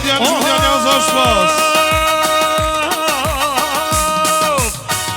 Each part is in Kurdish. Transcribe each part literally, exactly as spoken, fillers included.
Diyanet, diyanet, zor spas.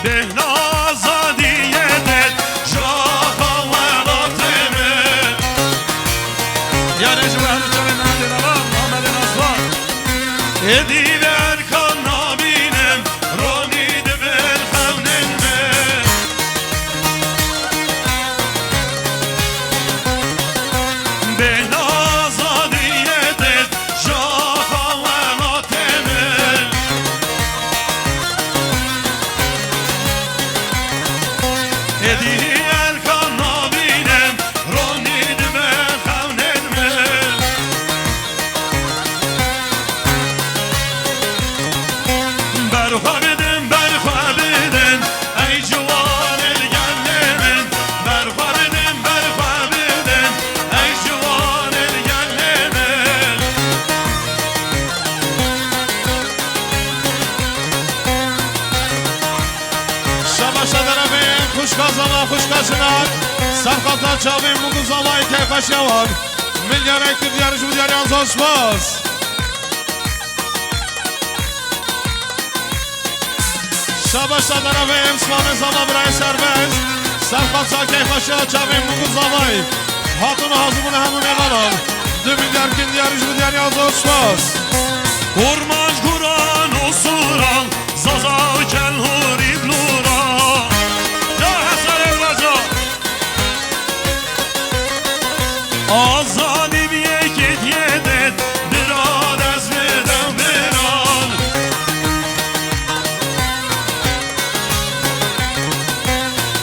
Bêhna azadiyê de ji axa welatê min. Yarê ji we hemû çavên min hemdê devam, Amedê Nasvan. Êdî vê erkan nabînim, ronî di bin xewnên min. Bêhna azadiyê de ji axa welatê min. Êdî erkan nabînim, ronî dibe xewnên min. Berxwe bidin, berxwe bidin, ey ciwanên gelê min. Berxwe bidin, berxwe bidin, ey ciwanên gelê min. Şabaşa derevên xwişka zava, xwişka jinan, serqata çavên min ku zavayê keyfeşiya wan. Milyarek diyanet ji bo diyaniyan zor spas. Şabaşa derevên slavê zava birayê serbest, serqata keyfeşiya çavên min ku zavayê. Hatin hazir bûne hemû mêvanan. Du milyar kin diyanet ji bo diyaniyan zor spas. Kurmanc, guran û sûran, zaza û kelhûrî blûra. Ya hesarê baca. Azadî bi yekîtiyê de dira dest bi dew biran.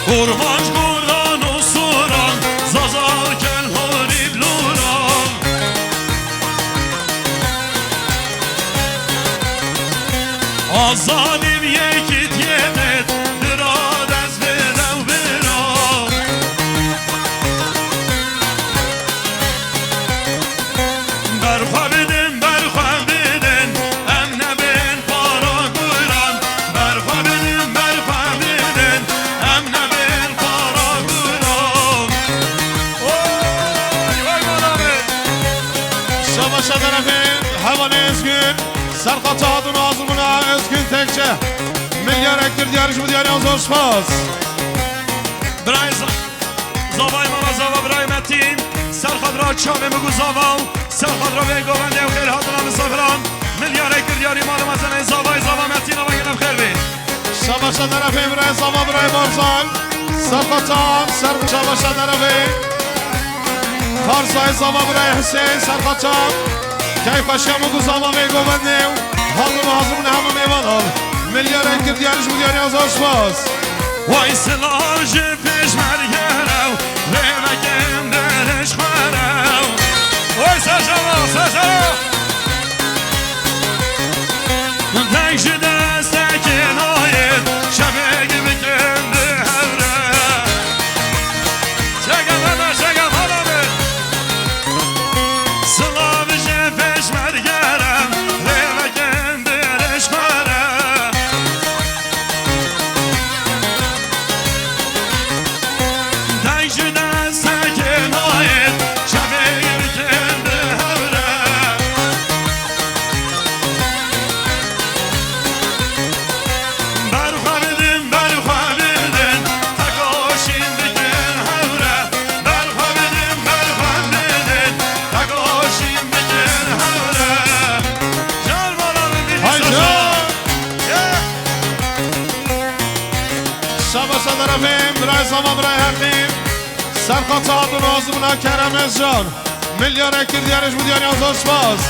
Kurmanc, guran û sûran, zaza û kelhûrî blûran. Azadî bi yekîtiyê de dira dest bi dew biran. Berxwe bidin, berxwe bidin, em nebin para guran. Berxwe bidin, berxwe bidin, em nebin para guran. Oy, oy, mala min. Şabaşa derevên hevalê Ezgün, serqata hatin hazir bûne Ezgün Tekçe. Milyarek diyanet ji bo diyaniyan zor spas. Birayê za-, zavayê mala zava birayê Metîn, serqat ra çavê min ku zava û serqat ra vê govendê û xêr hatina misafiran. Milyarek diyanet mala mezenê zavayê zava Metîn, ava gelê bi xêr bê. Şabaşa derevên birayê zava birayê Barzan. Serqata ser şabaşa derevên. Barzayê zava birayê Husên, serqata. Keyfeşiya min ku zava vê govendê û hatin hazir bûne hemû mêvanan. Milyarek diyanet ji bo diyaniyan zor spas. Way silav ji pêşmerge re û rêvekên berêj xwe re. Oy Serjava, Serjava. Deng ji destekê nayê, şevek bikin bi hev re. Çeke bana, çeke bana be. Silav ji pêşmerge re, rêvekên berêj xwe re. Deng ji destekê nayê, şevê bikin bi hev re. Berxwe bidin, berxwe bidin, tekoşîn bikin hev re. Berxwe bidin, berxwe bidin, tekoşîn bikin hev re. Car bala min bî Hay sasa. Can! Yeah! Şabaşa derevên, birayê zava, birayê Hermîn. Serqata hatin hazir bûne Kerem Ezcan. Milyarek diyanet ji bo diyaniyan zor spas.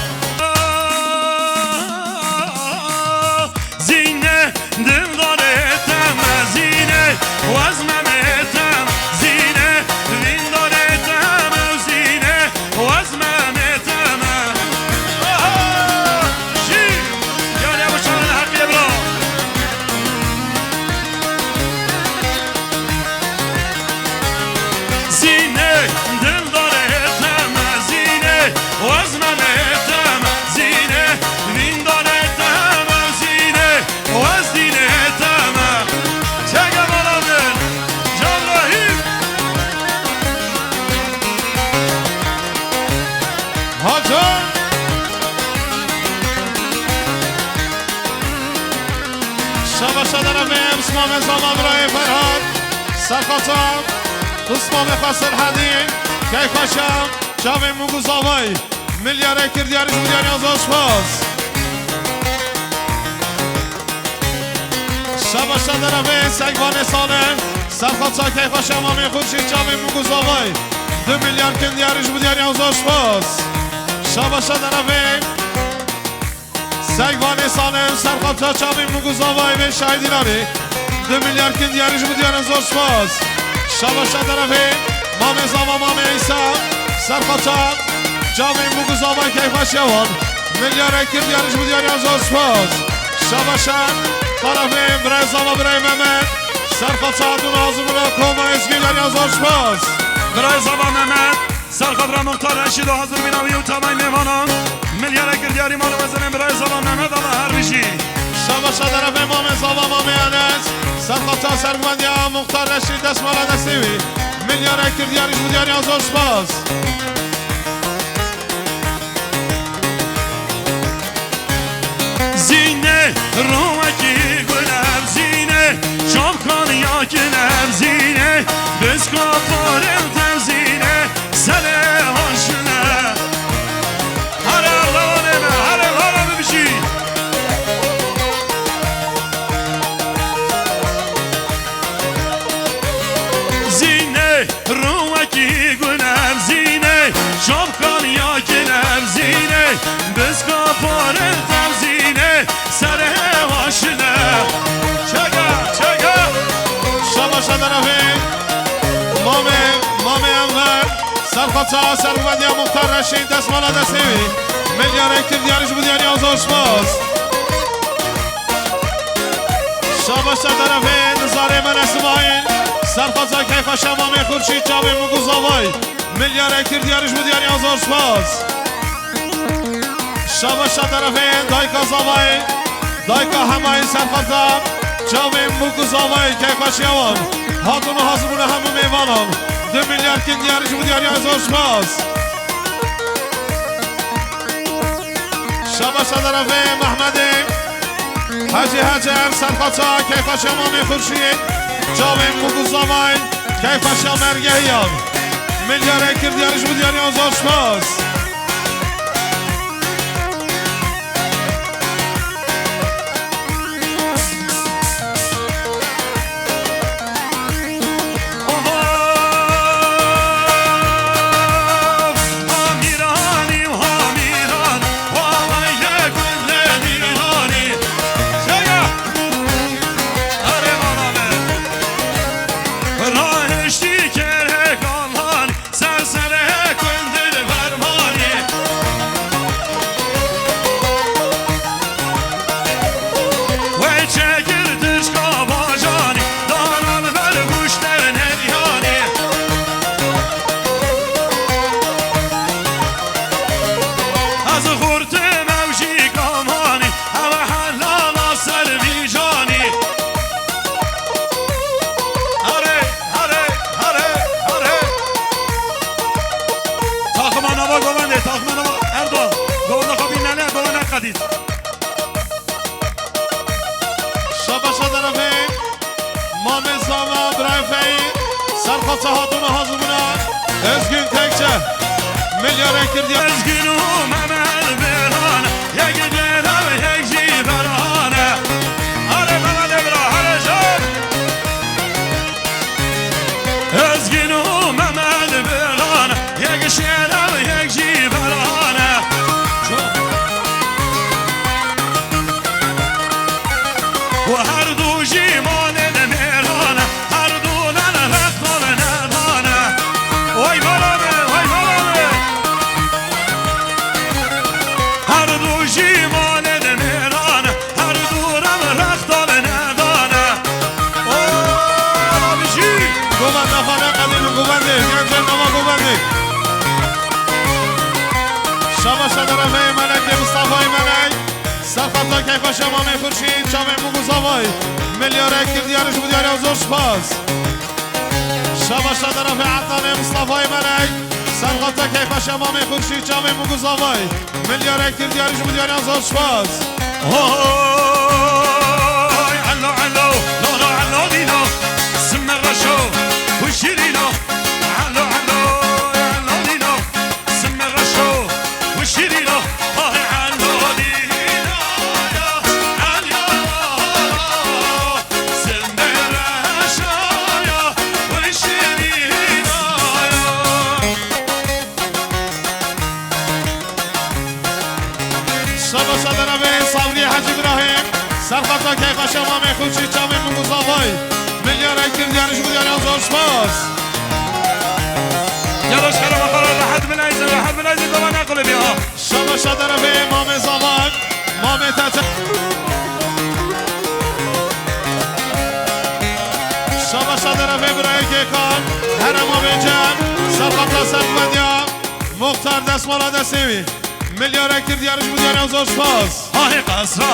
Zîne dildarê te me, zîne wez me me te me, zîne vîndarê te me, zîne wez me me te me. Aha! Şî! Gel ya bu çağın hakkı bro. Zîne dildarê te me, zîne wez me me te Şaşa derevê Mismamê Zava birayê Ferhat. Serxata Mismamê xwe Serhedî. Keyfa şa çavê Mûk û Zavay. Milyarek kir diyarî ji bo diyarî zor spas. Şabaşa derevê Segvanê Salih. Serxata keyfa şa Mamê Xurşîd çavê Mûk û Zavay. Du milyar kin diyarî ji bo diyarî zor spas. Şabaşa derevê Segvanê Salih, serxata çavê Mûk û Zavayê vê şahidî nanê. Du milyar kin diyarî ji bo diyarî zor spas. Şabaşa derevê Mamê Zava, Mamê Îsa, serxata çavê Mûk û Zavayê keyfa şa wan. Milyarek kir diyarî ji bo diyarî zor spas. Şabaşa derevê birayê Zava, birayê Mehmet, serxata dûna hazir bûna koma Ezgî diyarî zor spas. Birayê Zava Mehmet. Serxatra Muxtar Reşîd û hazir bîna wî û tamay mêvanan. Milyarek kir diyarî mal û mezenên birayê Zava Mehmet, Allah her bijî. Şabaşa derevê Mamê Zava, Mamê Enes. Serxata serguvendiya Muxtar Reşîd, destmala destê wî. Milyarek kir diyarî ji bo diyarî zor spas. Zîne, rowekî gul ev zîne, çavkan yakin ev zîne, bizka parêl tev zîne, serê haşine. Here Erdoganê me, here vara bibijî. Zîne, rûwekî gul ev zîne, çavkan yakin ev zîne, bizka parê tev zîne, serê haşine. Çega, çega. Şabaşa derevê Mamê, Mamê Enver, serxata serguvendiya Muxtar Reşîd, destmala destê wî. Milyarek kir diyarî ji bo diyarî zor spas. Şabaşa derevê Nizarê Mele Simayîl. Serxata keyfa şa Mamê Xurşîd çavê Mûk û Zavay. Milyarek kir diyarî ji bo diyarî zor spas. Şabaşa derevê dayka Zavayê. Dayka hemayî serxata çavê Mûk û Zavayê keyfa şa wan. Hatûn û hazir bûne hemû mêvanan. Du milyar kin diyarî ji bo diyarî zor spas. Şabaşa derevê Mehmedê. Hecî Hecer, serxata keyfa şa Mamê Xurşîd, çavê Mûk û Zavay, keyfa şa mergehiyan. Milyarek kir diyarî ji bo diyarî zor spas. Ser serê kundir fermanê. Wê çekir tişka bacanî, danan ber guştên heryanî. Ez xurtim ew jî kamanî, ew helala ser vî canî. Here, here, here, here. Taxima nava govendê, taxima nava Erdogan. Govenda xwe bînene, govenda qedît. Şabaşa derevê Mamê Zava, birayê Feyî. Serxata hatûna hazir bûna. Özgün Tekçe. Milyarek kir diye. Özgün û Mehmet Bêran. Yek dêra ve yek jî berane. Are bana de bira, are can. Özgün û Mehmet Bêran, yek şêra ve yek jî berane. Û her du jî malê de mêrane. Her du nane rextal nedane. Oy mala me, oy mala me. Her du jî malê de mêrane, her du re rextal nedane. O bijî. Govenda xwe neqedînin, govendê, gencên nava govendê. Şabaşa dereveyê Melekê, Mistafayê Melek. Serxata keyfa şa Mamê Xurşîd, çavê Mûk û Zavay. Milyarek kir diyarî ji bo diyarî zor spas. Şabaşa derevê Ednanê Mistafayê Melek. Serxata keyfa şa Mamê Xurşîd, çavê Mûk û Zavay. Milyarek kir diyarî ji bo diyarî zor spas. Oy, ella, ella. Şabaşa derevê Sabriye Hecî Îbrahîm, serqata keyfa şemamê xûçî çavê min û zavay. Milyarek kir diyarî ji bo diyariyan zor spas. Gelo şerema xwe rehet binayzin, rehet binayzin, zava neqilibî ha. Şabaşa derevê mamê zavan, mamê tete. Şabaşa derevê birayê Kêkan, here mamê cem, serqata serqvediya, muxtar destmala destê wî. Milyarek kir diyarî ji bo diyariyan zor spas. Ay qesra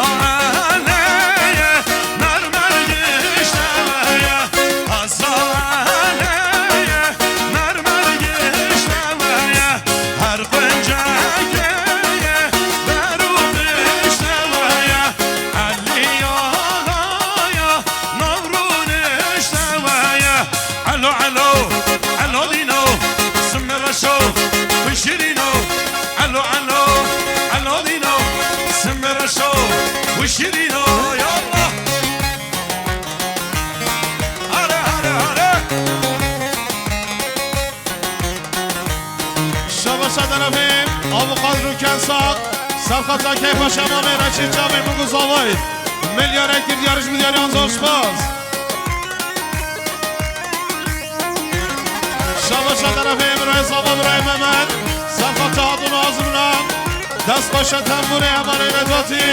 eleye, mermer gişteye, qesra eleye, mermer gişteye, her quncekeye, beru gişteye, elî yagaya, navrû nişteye. Elo, elo, elo dîno, simê reşo, xwe şirîno. Elo, elo, elo dîno, simê reşo, xwe şirîno. Ya Allah. Hare, hare, hare. Şabaşa derevê, avukat Rûken Saq, serqata keyfa şemamê reçî çavê min û zavay. Milyarek kir diyarî ji bo diyariyan zor spas. Şabaşa derevê birayê zava birayê Mehmet, serqata hatûn Azmina, destpaşa tembûrê hevalê Necatî,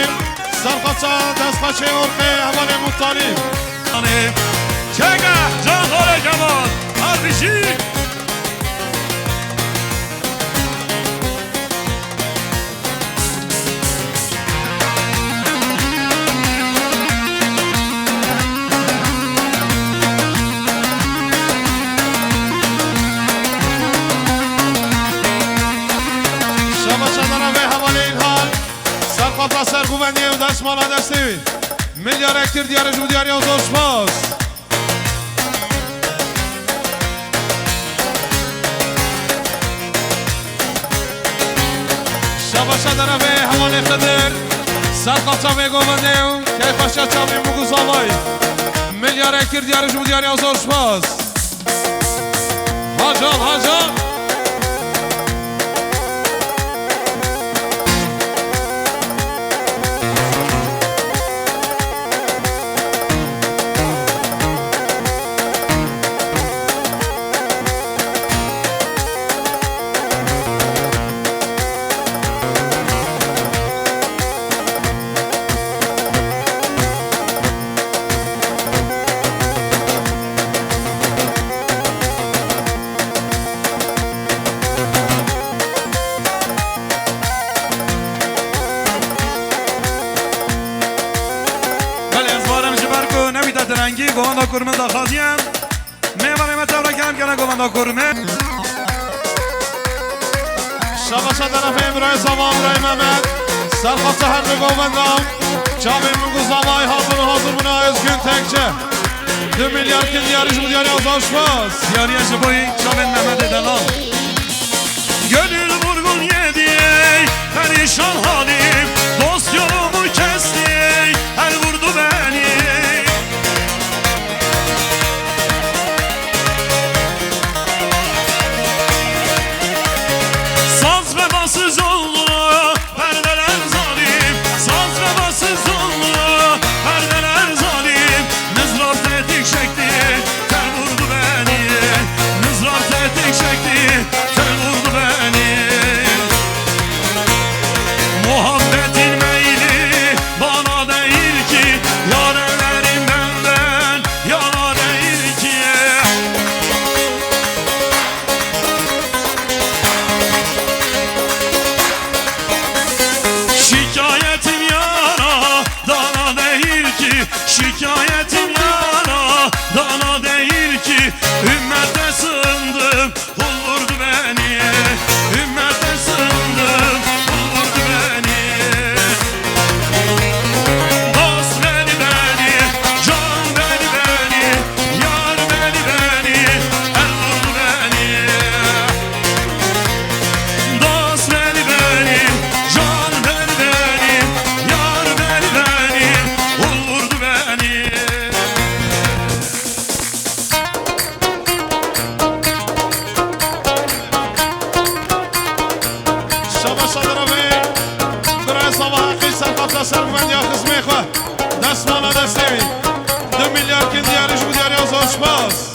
serqata destpaşê orqê hevalê Mutalîb. Çeka, can xalê Kemal, her bijî. Şabaşa derevê hevalê Îlhan, serqata serguvendiyê û destmala destê wî. Milyarek kir diyarî ji bo diyariyan zor spas. Şabaşa derevê hevalê Xidir, serqata vê govendê û keyfa şa çavê min û zavay. Milyarek kir diyarî ji bo diyariyan zor spas. Hacan, hacan. Belê, ez barim ji ber ku nebîte direngî, govenda kurmin daxwaziye. Mêvanê me tevra germ kene govenda kurmin. Şabaşa derevê birayê zava birayê Mehmet. Serqata her du govenda. Çavê min û zavay hazir û hazir bûna Özgün Tekçe. Du milyar kir diyarî ji bo diyariyan zor spas. Diyariya ji bo çavên Mehmetê delal. Gönül vurgun yedi, perişan halim, dost yolumu kesti, el vurdu beni. Saz vefasız oldu, perdeler zalim, saz vefasız oldu, perdeler zalim. Mızrap tetik çekti, tel vurdu beni. Mızrap tetik çekti, tel vurdu beni. Muhabbet Ser qata ser bibendiya xizmê xwe. Dest mala destê wî. Du milyar kin diyarî ji bo diyariya zor spas.